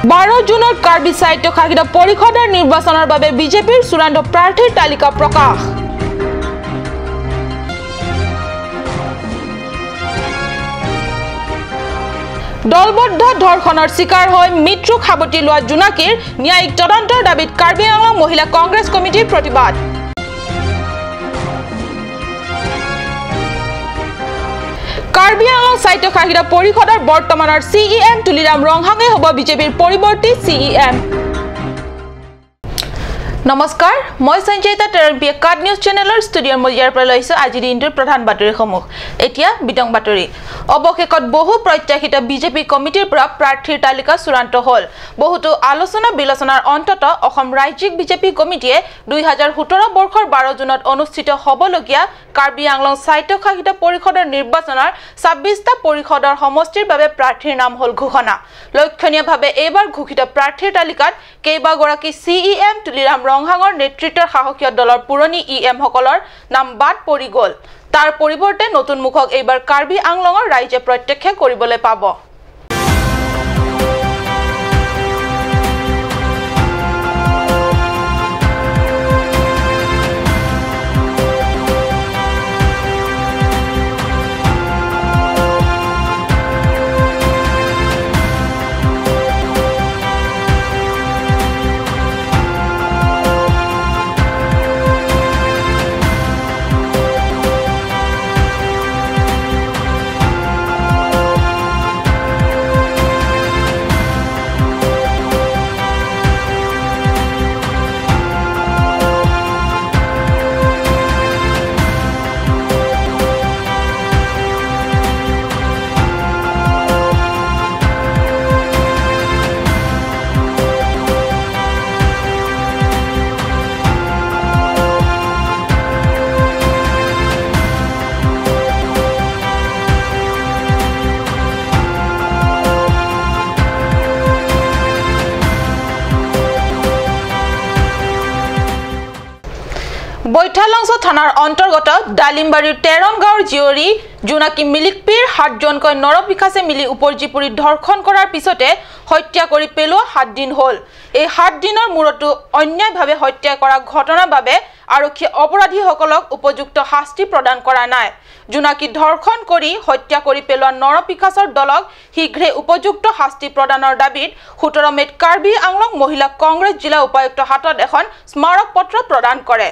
12 জুনত কাৰ্বি স্বায়ত্তশাসিত পৰিষদৰ নিৰ্বাচনৰ বাবে বিজেপিৰ চূড়ান্ত প্ৰাৰ্থীৰ তালিকা প্ৰকাশ। দলবদ্ধ ধৰ্ষণৰ চিকাৰ হৈ মৃত্যুক সাৱটি লোৱা জোনাকীৰ ন্যায়িক তদন্তৰ দাবীত কাৰ্বি আংলং মহিলা কংগ্ৰেছ কমিটিৰ প্ৰতিবাদ। কাৰ্বি আংলং স্বায়ত্তশাসিত পৰিষদৰ বৰ্তমানৰ CEM Tuliram ৰংহাঙে হ'ব বিজেপিৰ পৰিৱৰ্তী CEM। নমস্কাৰ, মই সঞ্জয়িতা টেৰম্পিয়ে কাট নিউজ চেনেলৰ ষ্টুডিঅ'ৰ মজিয়াৰ পৰা লৈছোঁ আজিৰ দিনটোৰ প্ৰধান বাতৰিসমূহ। এতিয়া বিতং বাতৰি। অৱশেষত বহু প্ৰত্যাশিত বিজেপি কমিটিৰ পৰা প্ৰাৰ্থীৰ তালিকা চূড়ান্ত হ'ল। বহুতো আলোচনা বিলোচনাৰ অন্তত অসম ৰাজ্যিক বিজেপি কমিটিয়ে 2017 বৰ্ষৰ 12 জুনত অনুষ্ঠিত হ'বলগীয়া কাৰ্বি আংলং স্বায়ত্তশাসিত পৰিষদৰ নিৰ্বাচনৰ 26টা পৰিষদৰ সমষ্টিৰ বাবে প্ৰাৰ্থীৰ নাম হ'ল ঘোষণা। লক্ষণীয়ভাৱে এইবাৰ ঘোষিত প্ৰাৰ্থীৰ তালিকাত কেইবাগৰাকী CEM Tuliram ৰংহাঙৰ নেতৃত্বৰ শাসকীয় দলৰ পুৰণি EM সকলৰ নাম বাদ পৰি গ'ল। তাৰ পৰিৱৰ্তে নতুন মুখক এইবাৰ কাৰ্বি আংলঙৰ ৰাইজে প্ৰত্যক্ষ কৰিবলৈ পাব। বৈঠালাংছ থানাৰ অন্তৰ্গত ডালিমবাৰীৰ তেৰণ গাঁৱৰ জীয়ৰী জোনাকী মিলিকপিৰ 7জনকৈ নৰপিশাচে মিলি উপৰ্যুপৰি ধৰ্ষণ কৰাৰ পিছতে হত্যা কৰি পেলোৱা 7 দিন হ'ল। এই 7 দিনৰ মূৰতো অন্যায়ভাৱে হত্যা কৰা ঘটনাৰ বাবে আৰক্ষী অপৰাধীসকলক উপযুক্ত শাস্তি প্ৰদান কৰা নাই। জোনাকী ধৰ্ষণ কৰি হত্যা কৰি পেলোৱা নৰপিশাচৰ দলক শীঘ্ৰে উপযুক্ত শাস্তি প্ৰদানৰ দাবীত 17 মে'ত কাৰ্বি আংলং মহিলা কংগ্ৰেছ জিলা উপায়ুক্তৰ হাতত এখন স্মাৰক পত্ৰ প্ৰদান কৰে।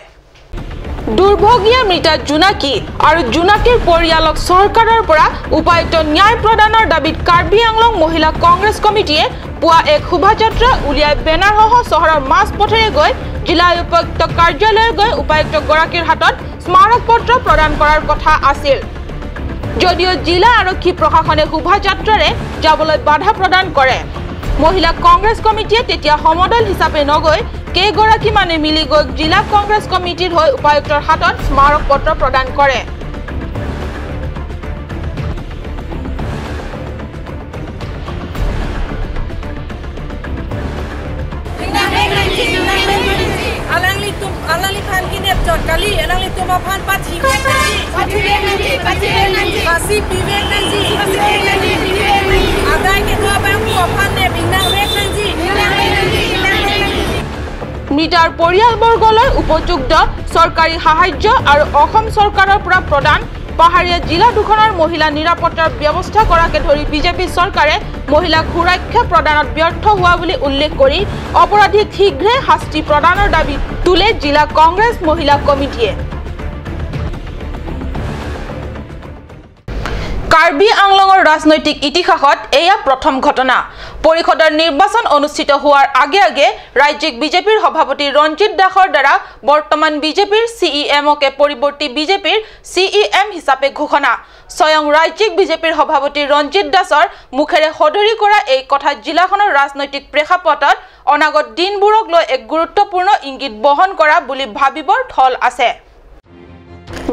দুৰ্ভগীয়া মৃতা জোনাকী আৰু জোনাকীৰ পৰিয়ালক চৰকাৰৰ পৰা উপায়ুক্ত ন্যায় প্ৰদানৰ দাবীত কাৰ্বি আংলং মহিলা কংগ্ৰেছ কমিটিয়ে পুৱা এক শোভাযাত্ৰা উলিয়াই বেনাৰসহ চহৰৰ মাজপথেৰে গৈ জিলা উপায়ুক্ত কাৰ্যালয়লৈ গৈ উপায়ুক্তগৰাকীৰ হাতত স্মাৰক পত্ৰ প্ৰদান কৰাৰ কথা আছিল যদিও জিলা আৰক্ষী প্ৰশাসনে শোভাযাত্ৰাৰে যাবলৈ বাধা প্ৰদান কৰে। মহিলা কংগ্ৰেছ কমিটিয়ে তেতিয়া সমদল হিচাপে নগৈ কেইগৰাকীমানে মিলি গৈ জিলা কংগ্ৰেছ কমিটিৰ হৈ উপায়ুক্তৰ হাতত স্মাৰক পত্ৰ প্ৰদান কৰে। মৃতাৰ পৰিয়ালবৰ্গলৈ উপযুক্ত চৰকাৰী সাহায্য আৰু অসম চৰকাৰৰ পৰা প্ৰদান পাহাৰীয়া জিলা দুখনৰ মহিলা নিৰাপত্তাৰ ব্যৱস্থা কৰাকে ধৰি বিজেপি চৰকাৰে মহিলাক সুৰক্ষা প্ৰদানত ব্যৰ্থ হোৱা বুলি উল্লেখ কৰি অপৰাধীক শীঘ্ৰে শাস্তি প্ৰদানৰ দাবী তোলে জিলা কংগ্ৰেছ মহিলা কমিটিয়ে। কাৰ্বি আংলঙৰ ৰাজনৈতিক ইতিহাসত এয়া প্ৰথম ঘটনা। পৰিষদৰ নিৰ্বাচন অনুষ্ঠিত হোৱাৰ আগে আগে ৰাজ্যিক বিজেপিৰ সভাপতি ৰঞ্জিত দাসৰ দ্বাৰা বৰ্তমান বিজেপিৰ CEMকে পৰিৱৰ্তী বিজেপিৰ CEM হিচাপে ঘোষণা। স্বয়ং ৰাজ্যিক বিজেপিৰ সভাপতি ৰঞ্জিত দাসৰ মুখেৰে সদৰি কৰা এই কথা জিলাখনৰ ৰাজনৈতিক প্ৰেক্ষাপটত অনাগত দিনবোৰক লৈ এক গুৰুত্বপূৰ্ণ ইংগিত বহন কৰা বুলি ভাবিবৰ থল আছে।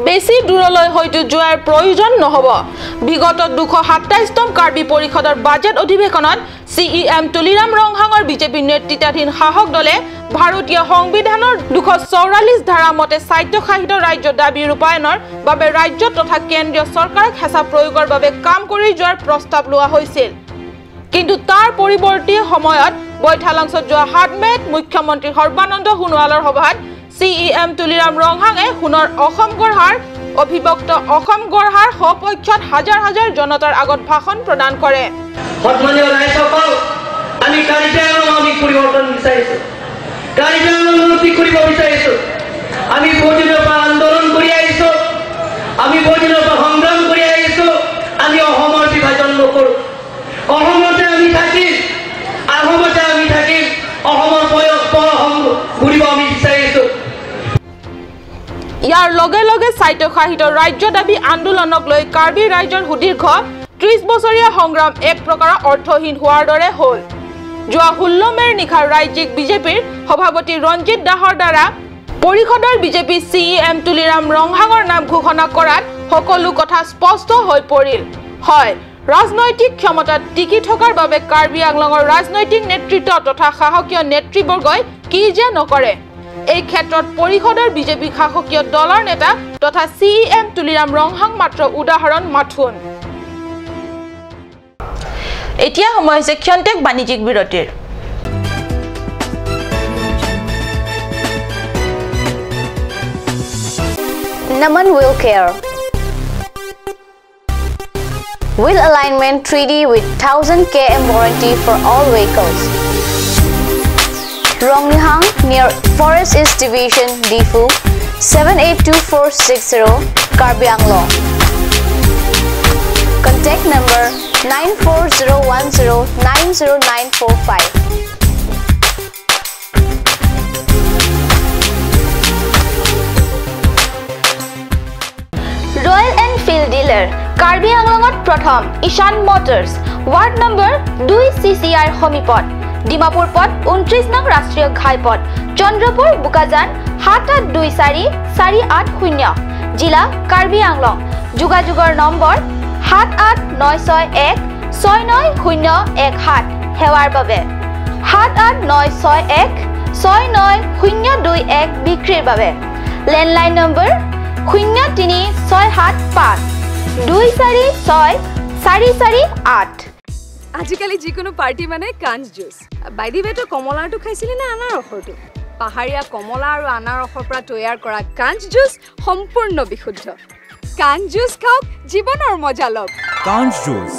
বেছি দূৰলৈ হয়তো যোৱাৰ প্ৰয়োজন নহ'ব। বিগত 227তম কাৰ্বি পৰিষদৰ বাজেট অধিৱেশনত CEM Tuliram ৰংহাঙৰ বিজেপি নেতৃত্বাধীন শাসক দলে ভাৰতীয় সংবিধানৰ 244 ধাৰা মতে স্বায়ত্তশাসিত ৰাজ্য দাবী ৰূপায়ণৰ বাবে ৰাজ্য তথা কেন্দ্ৰীয় চৰকাৰক হেঁচা প্ৰয়োগৰ বাবে কাম কৰি যোৱাৰ প্ৰস্তাৱ লোৱা হৈছিল। কিন্তু তাৰ পৰিৱৰ্তী সময়ত বৈঠালাংছত যোৱা 7 মে'ত মুখ্যমন্ত্ৰী সৰ্বানন্দ সোণোৱালৰ সভাত চি ই এম তুলিৰাম ৰংহাঙে সোণৰ অসম গঢ়াৰ অভিভক্ত অসম গঢ়াৰ সপক্ষত হাজাৰ হাজাৰ জনতাৰ আগত ভাষণ প্ৰদান কৰে। সন্মানীয় ৰাইজসকল, আমি কাৰ্বি আংলং আমি পৰিৱৰ্তন বিচাৰিছো, কাৰ্বি আংলং উন্নতি কৰিব বিচাৰিছো। আমি বহুদিনৰ পৰা আন্দোলন কৰি আহিছো, আমি বহুদিনৰ পৰা সংগ্ৰাম কৰি আহিছো। আমি অসমৰ বিভাজন নকৰো, অসমতে আমি থাকিম, অসমতে আমি থাকিম, অসমৰ ঘূৰিব আমি বিচাৰিছো। ইয়াৰ লগে লগে স্বায়ত্তশাসিত ৰাজ্য দাবী আন্দোলনক লৈ কাৰ্বি ৰাইজৰ সুদীৰ্ঘ 30 বছৰীয়া সংগ্ৰাম এক প্ৰকাৰৰ অৰ্থহীন হোৱাৰ দৰে হ'ল। যোৱা 16 মে'ৰ নিশা ৰাজ্যিক বিজেপিৰ সভাপতি ৰঞ্জিত দাসৰ দ্বাৰা পৰিষদৰ BJP C E M Tuliram ৰংহাঙৰ নাম ঘোষণা কৰাত সকলো কথা স্পষ্ট হৈ পৰিল। হয়, ৰাজনৈতিক ক্ষমতাত টিকি থকাৰ বাবে কাৰ্বি আংলঙৰ ৰাজনৈতিক নেতৃত্ব তথা শাসকীয় নেতৃবৰ্গই কি যে নকৰে। এই ক্ষেত্ৰত পৰিষদৰ বিজেপি শাসকীয় দলৰ নেতা তথা C E M Tuliram Ronghang মাত্ৰ উদাহৰণ মাথোন। এতিয়া সময় হৈছে ক্ষন্তেক বাণিজ্যিক বিৰতিৰ। Naman Wheel Care. Wheel alignment 3D with 1000 km warranty for all vehicles. Rongnihang near Forest East Division, Diphu, 782460, Karbi Anglong. Contact number 9401090945. Royal Enfield dealer Karbi আংলঙত প্ৰথম ঈশান মটৰ্ছ, ৱাৰ্ড নম্বৰ 2 CCR সমীপত, ডিমাপুৰ পথ 29 নং ৰাষ্ট্ৰীয় ঘাইপথ, চন্দ্ৰপুৰ বোকাজান 7824 480, জিলা কাৰ্বি আংলং। যোগাযোগৰ নম্বৰ 78961 69017। সেৱাৰ বাবে 78961 69021। বিক্ৰীৰ বাবে লেণ্ডলাইন নম্বৰ 03675 246 448। আজিকালি যিকোনো পাৰ্টি মানে কাঞ্চ জুচ। বাই the ৱে, তই কমলাৰটো খাইছিলি নে আনাৰসৰটো? পাহাৰীয়া কমলা আৰু আনাৰসৰ পৰা তৈয়াৰ কৰা কাঞ্চ জুচ সম্পূৰ্ণ বিশুদ্ধ। কাঞ্চ জুচ খাওক, জীৱনৰ মজা লওক। কাঞ্চ জুচ।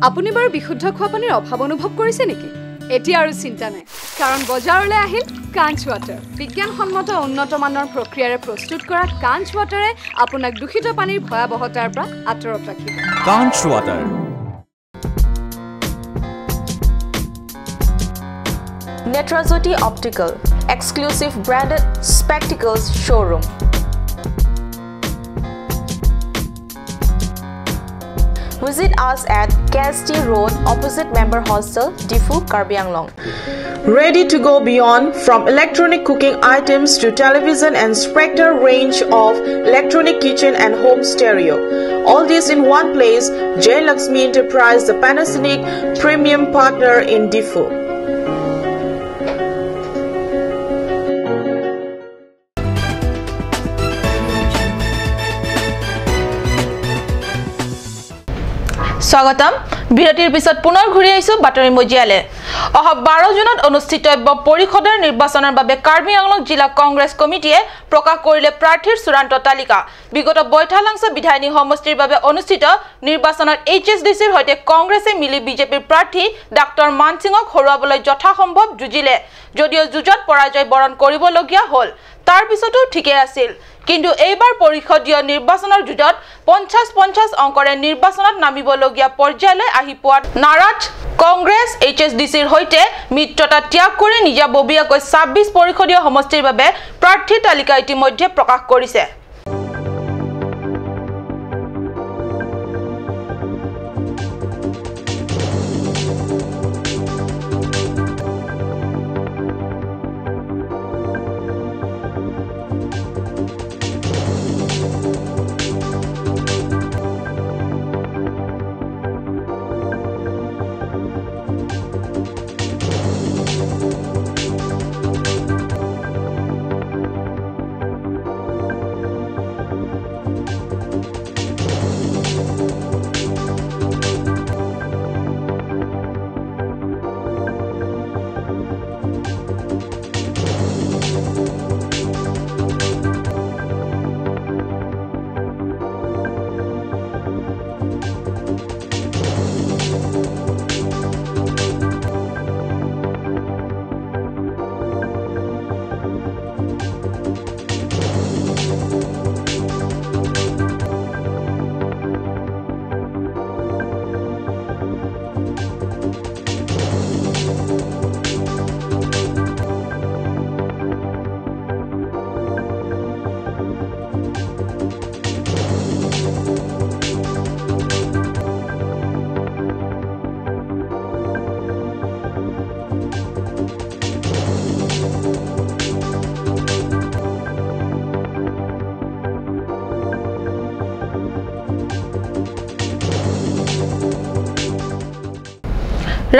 আপুনি বাৰু বিশুদ্ধ খোৱা পানীৰ অভাৱ অনুভৱ কৰিছে নেকি? এতিয়া আৰু চিন্তা নাই, কাৰণ বজাৰলৈ আহিল কাঞ্চ ৱাটাৰ। বিজ্ঞানসন্মত উন্নত মানৰ প্ৰক্ৰিয়াৰে প্ৰস্তুত কৰা কাঞ্চ ৱাটাৰে আপোনাক দূষিত পানীৰ ভয়াৱহতাৰ পৰা আঁতৰত ৰাখিব। কাঞ্চ water. Netrajyoti optical, exclusive branded spectacles showroom. Visit us at KST Road, opposite Member Hostel, Diphu, Karbi Anglong. Ready to go beyond from electronic cooking items to television and Spectre range of electronic kitchen and home stereo. All this in one place, J Lakshmi Enterprise, the Panasonic premium partner in Diphu. স্বাগতম। বিৰতিৰ পিছত পুনৰ ঘূৰি আহিছো বাতৰি মজিয়ালে। অহা 12 জুনত অনুষ্ঠিতব্য পৰিষদৰ নিৰ্বাচনৰ বাবে কাৰ্বি আংলং জিলা কংগ্ৰেছ কমিটিয়ে প্ৰকাশ কৰিলে প্ৰাৰ্থীৰ চূড়ান্ত তালিকা। বিগত বৈঠালাংছ বিধায়িনী সমষ্টিৰ বাবে অনুষ্ঠিত নিৰ্বাচনত এইচএছডিচিৰ সৈতে কংগ্ৰেছে মিলি বিজেপিৰ প্ৰাৰ্থী ডাক্তৰ মানসিঙক হৰুৱাবলৈ যথাসম্ভৱ যুঁজিলে যদিও যুঁজত পৰাজয় বৰণ কৰিবলগীয়া হ'ল। তাৰ পিছতো ঠিকেই আছিল, কিন্তু এইবাৰ পৰিষদীয় নিৰ্বাচনৰ যুঁজত 50-50 অংকৰে নিৰ্বাচনত নামিবলগীয়া পৰ্যায়লৈ আহি পোৱাত নাৰাজ কংগ্ৰেছ এইচএছডিচিৰ সৈতে মিত্ৰতা ত্যাগ কৰি নিজাববীয়াকৈ 26 পৰিষদীয় সমষ্টিৰ বাবে প্ৰাৰ্থীৰ তালিকা ইতিমধ্যে প্ৰকাশ কৰিছে।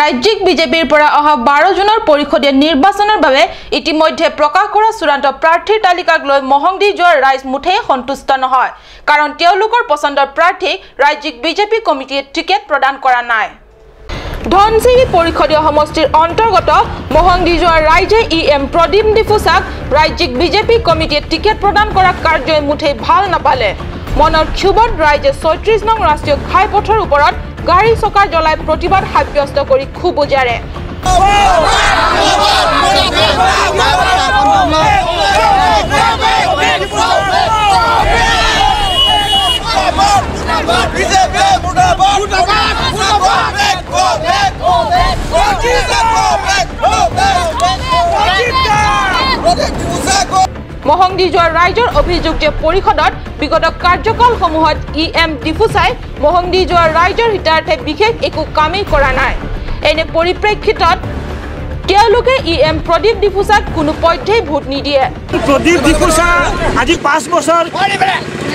ৰাজ্যিক বিজেপিৰ পৰা অহা 12 জুনৰ পৰিষদীয় নিৰ্বাচনৰ বাবে ইতিমধ্যে প্ৰকাশ কৰা চূড়ান্ত প্ৰাৰ্থীৰ তালিকাক লৈ মহংদি যোৱাৰ ৰাইজ মুঠেই সন্তুষ্ট নহয়, কাৰণ তেওঁলোকৰ পচন্দৰ প্ৰাৰ্থীক ৰাজ্যিক বিজেপি কমিটিয়ে টিকেট প্ৰদান কৰা নাই। ধনশিৰি পৰিষদীয় সমষ্টিৰ অন্তৰ্গত মহংদি যোৱাৰ ৰাইজে ই এম প্ৰদীপ ডিফুচাক ৰাজ্যিক বিজেপি কমিটিয়ে টিকেট প্ৰদান কৰা কাৰ্যই মুঠেই ভাল নাপালে। মনৰ ক্ষোভত ৰাইজে 36 নং ৰাষ্ট্ৰীয় ঘাইপথৰ ওপৰত গাড়ী চকা জ্বলাই প্ৰতিবাদ সাব্যস্ত কৰি ক্ষোভ উজাৰে। মহংদি যোৱাৰ ৰাইজৰ অভিযোগ যে পৰিষদত বিগত কাৰ্যকালসমূহত ই এম ডিফুচাই মহংদি যোৱাৰ ৰাইজৰ হিতাৰ্থে বিশেষ একো কামেই কৰা নাই। এনে পৰিপ্ৰেক্ষিতত তেওঁলোকে ই এম প্ৰদীপ ডিফুচাক কোনো পধ্যেই ভোট নিদিয়ে। প্ৰদীপ ডিফুচা আজি 5 বছৰ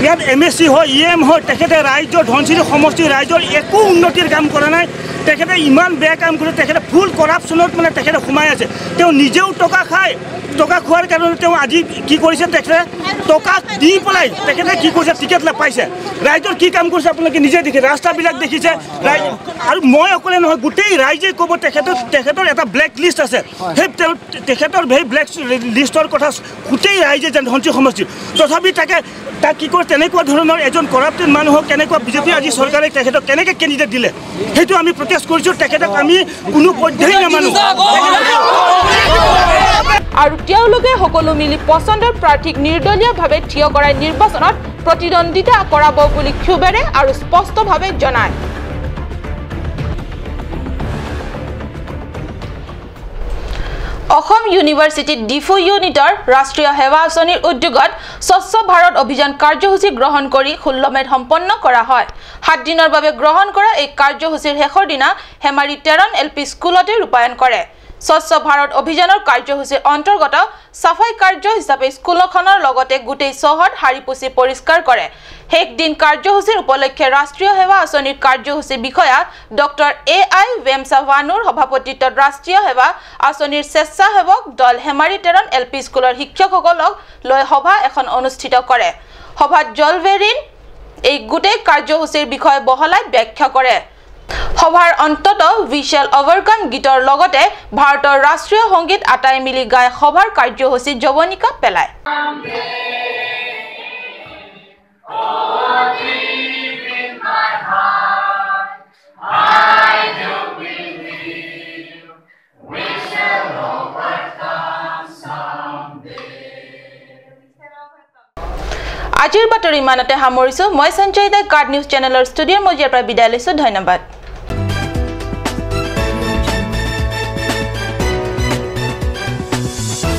ইয়াত এম এছ চি হয়, ই এম হয়, তেখেতে ৰাইজৰ ধনশিৰি সমষ্টিৰ ৰাইজৰ একো উন্নতিৰ কাম কৰা নাই। তেখেতে ইমান বেয়া কাম কৰে, তেখেতে ফুল কৰাপশ্যনত মানে তেখেতে সোমাই আছে। তেওঁ নিজেও টকা খায়, টকা খোৱাৰ কাৰণে তেওঁ আজি কি কৰিছে, তেখেতে টকা দি পেলাই তেখেতে কি কৰিছে, টিকেট নাপাইছে। ৰাইজৰ কি কাম কৰিছে আপোনালোকে নিজে দেখিছে, ৰাস্তাবিলাক দেখিছে। আৰু মই অকলে নহয়, গোটেই ৰাইজে ক'ব তেখেতৰ এটা ব্লেক লিষ্ট আছে। সেই তেখেতৰ সেই ব্লেক লিষ্টৰ কথা গোটেই ৰাইজে জানে ধনশিৰি সমষ্টিৰ। তথাপি তাক কি কৰে, তেনেকুৱা ধৰণৰ এজন কৰাপ্টেড মানুহক কেনেকুৱা বিজেপি আজি চৰকাৰে তেখেতক কেনেকৈ কেণ্ডিডেট দিলে, সেইটো আমি প্ৰটেষ্ট কৰিছোঁ। তেখেতক আমি কোনো পধ্যেই নামানো। আৰু তেওঁলোকে সকলো মিলি পচন্দৰ প্ৰাৰ্থীক নিৰ্দলীয়ভাৱে থিয় কৰাই নিৰ্বাচনত প্ৰতিদ্বন্দ্বিতা কৰাব বুলি ক্ষোভেৰে আৰু স্পষ্টভাৱে জনায়। অসম ইউনিভাৰ্চিটিত ডিফু ইউনিটৰ ৰাষ্ট্ৰীয় সেৱা আঁচনিৰ উদ্যোগত স্বচ্ছ ভাৰত অভিযান কাৰ্যসূচী গ্ৰহণ কৰি 16 মে'ত সম্পন্ন কৰা হয়। 7 দিনৰ বাবে গ্ৰহণ কৰা এই কাৰ্যসূচীৰ শেষৰ দিনা হেমাৰী টেৰণ এল পি স্কুলতে ৰূপায়ণ কৰে। স্বচ্ছ ভাৰত অভিযানৰ কাৰ্যসূচীৰ অন্তৰ্গত চাফাই কাৰ্য হিচাপে স্কুলখনৰ লগতে গোটেই চহৰ সাৰি পুচি পৰিষ্কাৰ কৰে। শেষ দিন কাৰ্যসূচীৰ উপলক্ষে ৰাষ্ট্ৰীয় সেৱা আঁচনিৰ কাৰ্যসূচী বিষয়া ডক্টৰ এ I ভেমচাভানুৰ সভাপতিত্বত ৰাষ্ট্ৰীয় সেৱা আঁচনিৰ স্বেচ্ছাসেৱক দল হেমাৰী টেৰণ এল পি স্কুলৰ শিক্ষকসকলক লৈ সভা এখন অনুষ্ঠিত কৰে। সভাত জলভেৰিন এই গোটেই কাৰ্যসূচীৰ বিষয়ে বহলাই ব্যাখ্যা কৰে। সভাৰ অন্তত উই শ্বেল অভাৰকাম গীতৰ লগতে ভাৰতৰ ৰাষ্ট্ৰীয় সংগীত আটাই মিলি গাই সভাৰ কাৰ্যসূচী জৱনিকা পেলায়। আজিৰ বাতৰি ইমানতে সামৰিছো। মই সঞ্জয় দা, কাৰ্ড নিউজ চেনেলৰ ষ্টুডিঅ'ৰ মজিয়াৰ পৰা বিদায় লৈছো। ধন্যবাদ।